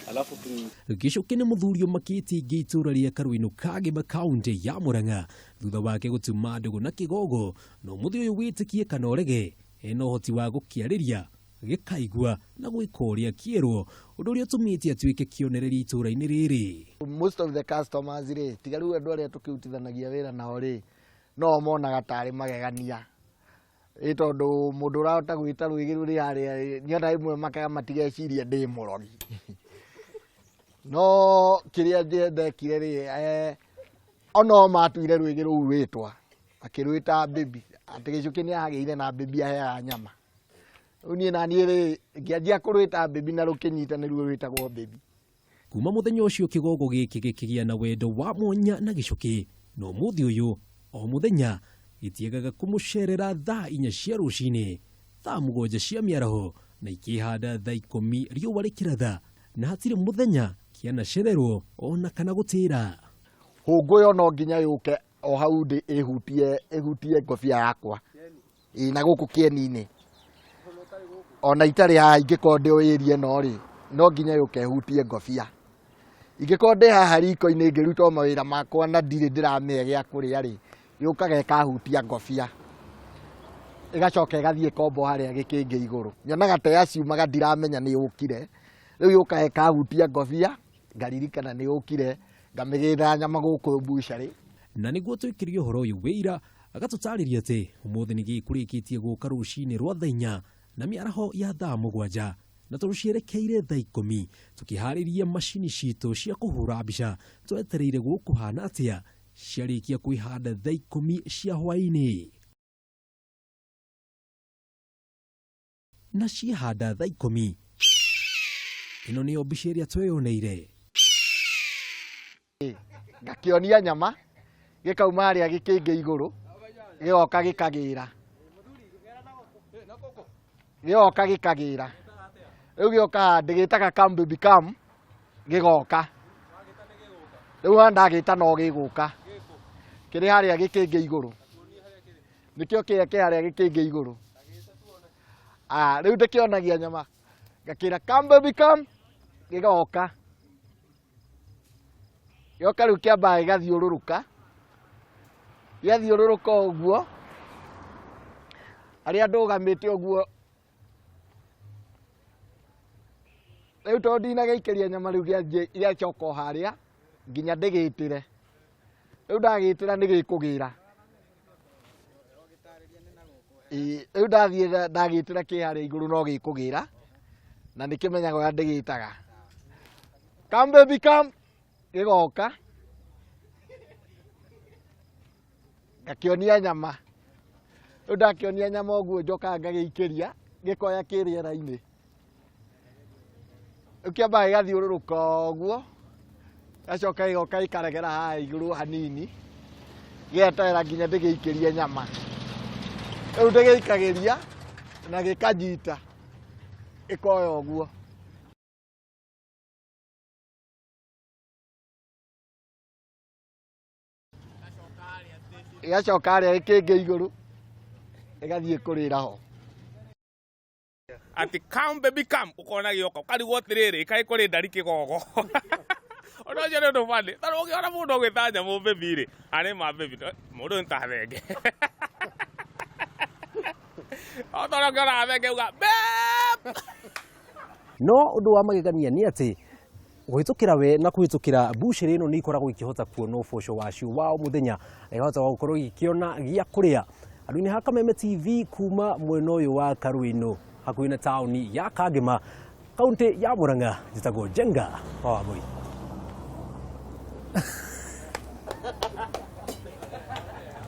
Alafu tu Gĩcũkĩ nĩ mũthuri ũmakĩtie ingĩ itũra rĩa Karuinũ Kagĩma kaũntĩ ya Murang'a thutha wake gũtuma ndũgũ na kĩgogo na ũmũthĩ ũyũ wĩtĩkie kana ũrege ena ũhoti wa gũkĩarĩria gĩkaigua na gwĩka ũrĩa kĩerwo ũndũ ũrĩa ũtũmĩte atuĩke kĩonereria itũra-inĩ rĩrĩ. Most of the customers rĩ, tiga rĩu andũ arĩa tũkĩrutithanagia wĩra nao rĩ, no monaga tarĩ magegania. Ĩ tondũ mũndũ ũrahota gwĩta rwĩgĩ rũrĩ harĩa ĩ, nĩona rĩmwe makaga matigeciria ndĩ mũrogi. No kĩrĩa ndekire rĩ, ono matuire rwĩgĩ rũu rwĩtwa, makĩrwĩta baby, atĩ gĩcũkĩ nĩ agĩire na baby aheaga nyama. Rĩu niĩ na niĩ rĩ, ngĩanjia kũrwĩta baby na rũkĩnyita nĩruo rwĩtagwo baby. Kuma mũthenya ũcio kĩgogo gĩkĩ gĩkĩgĩa na wendo wa mwanya na gĩcũkĩ na ũmũthĩ ũyũ o mũthenya gĩtiagaga kũmũcerera thaa 4 cia rũcinĩ, thaa 7 cia mĩaraho na ikĩhanda thaa 10 riũa rĩkĩratha na hatirĩ mũthenya kĩanacererwo ona kana gũtĩra. Hũngũ ĩyo no nginya yũke o hau ndĩ ĩhutie ngobia yakwa. Ĩ, na gũkũ kĩeni-inĩ. Ona itarĩ haha ingĩkorwo ndĩ o area ĩno rĩ, no nginya yũke ĩhutie ngobia. Ingĩkorwo ndĩ haha riko-inĩ ngĩruta o mawĩra makwa na ndirĩ ndĩramĩhe gĩa kũrĩa rĩ, yũkaga ĩkahutia ngobia. Ĩgacoka ĩgathiĩ ĩkombo harĩa gĩkĩngĩ igũrũ. Nyonaga ta yaciumaga ndiramenya nĩ yũkire. Rĩu yũkaga ĩkahutia ngobia, ngaririkana nĩ yũkire, ngamĩgĩra nyama gũkũ mbucarĩ. Na nĩguo twĩkĩrie ũhoro ũyũ wĩira, agatũtarĩria atĩ ũmũthĩ nĩ gĩkũrĩkĩtie gũka rũcinĩ rwa thaa 4 na mĩaraho ya thaa 7 na tũcierekeire thaa 10 tũkĩharĩria macini citũ cia kũhũra mbica twetereire gũkũhana atĩa ciarĩkia kwĩhanda thaa 10 cia hwaĩ-inĩ. Na ciehanda thaa 10. Ĩno nĩyo mbica ĩrĩa tweyoneire. Ngakĩonia nyama gĩkauma harĩa gĩkĩngĩ igũrũ gĩgoka gĩkagĩra. Gĩgoka gĩkagĩra. Rĩu gĩoka ndĩgĩtaga come baby come gĩgoka. Rĩu haha ndagĩta no gĩgũka. Kĩrĩ harĩa gĩkĩngĩ igũrũ. Nĩkĩo kĩrĩa kĩ harĩa gĩkĩngĩ igũrũ. Rĩu ndĩkĩonagia nyama. Ngakĩra come baby come gĩgoka. Gĩoka rĩu kĩambaga gĩgathiũrũrũka. Gĩathiũrũrũka ũguo, harĩa ndũgamĩte ũguo, rĩu tondũ ndinagĩikĩria nyama rĩu gĩacoka o harĩa, nginya ndĩgĩtĩre. Rĩu ndagĩtĩra nĩ gĩkũgĩra. Ĩĩ, rĩu ndathiĩ ndagĩtĩra kĩ harĩa igũrũ no gĩkũgĩra, na nĩkĩmenyaga ũrĩa ndĩgĩtaga. Come baby come, gĩgoka. Ngakĩonia nyama. Rĩu ndakĩonia nyama ũguo njokaga ngagĩikĩria, gĩkoya kĩ rĩera-inĩ. Rĩu kĩambaga gĩgathiũrũrũka ũguo, gĩgacoka gĩgoka gĩkaregera haha igũrũ hanini, gĩgeterera nginya ndĩgĩikĩrie nyama. Rĩu ndĩgĩikagĩria na gĩkanyita, gĩkoya ũguo. Ĩgacoka harĩa ĩkĩngĩ igũrũ, ĩgathiĩ kũrĩra ho. Ati come baby come, ukona gĩoka, ũkarigwo atĩrĩrĩ, kaĩ kũrĩ ndari kĩgogo. Ũndũ ũcio nĩ ũndũ funny. Tondũ ũngĩona mũndũ ũgĩta nyamũ baby rĩ, arĩ ma baby, mũndũ ũyũ nĩ ta thenge. O ta ũrĩa ũngĩona thenge uga, babe! No ũndũ wa magegania nĩ atĩ kũhĩtũkĩra we na kũhĩtũkĩra mbucĩrĩ ĩno nĩ ikoragwo ikĩhota kuona ũboco wacio wa o mũthenya na ikahota gũkorwo igĩkĩona gĩa kũrĩa. Andũ-inĩ ha Kameme TV kuma mwena ũyũ wa Karuinũ hakuhĩ na taũni ya Kangema kaunti ya Murang'a, njĩtagwo Njenga wa Wambui.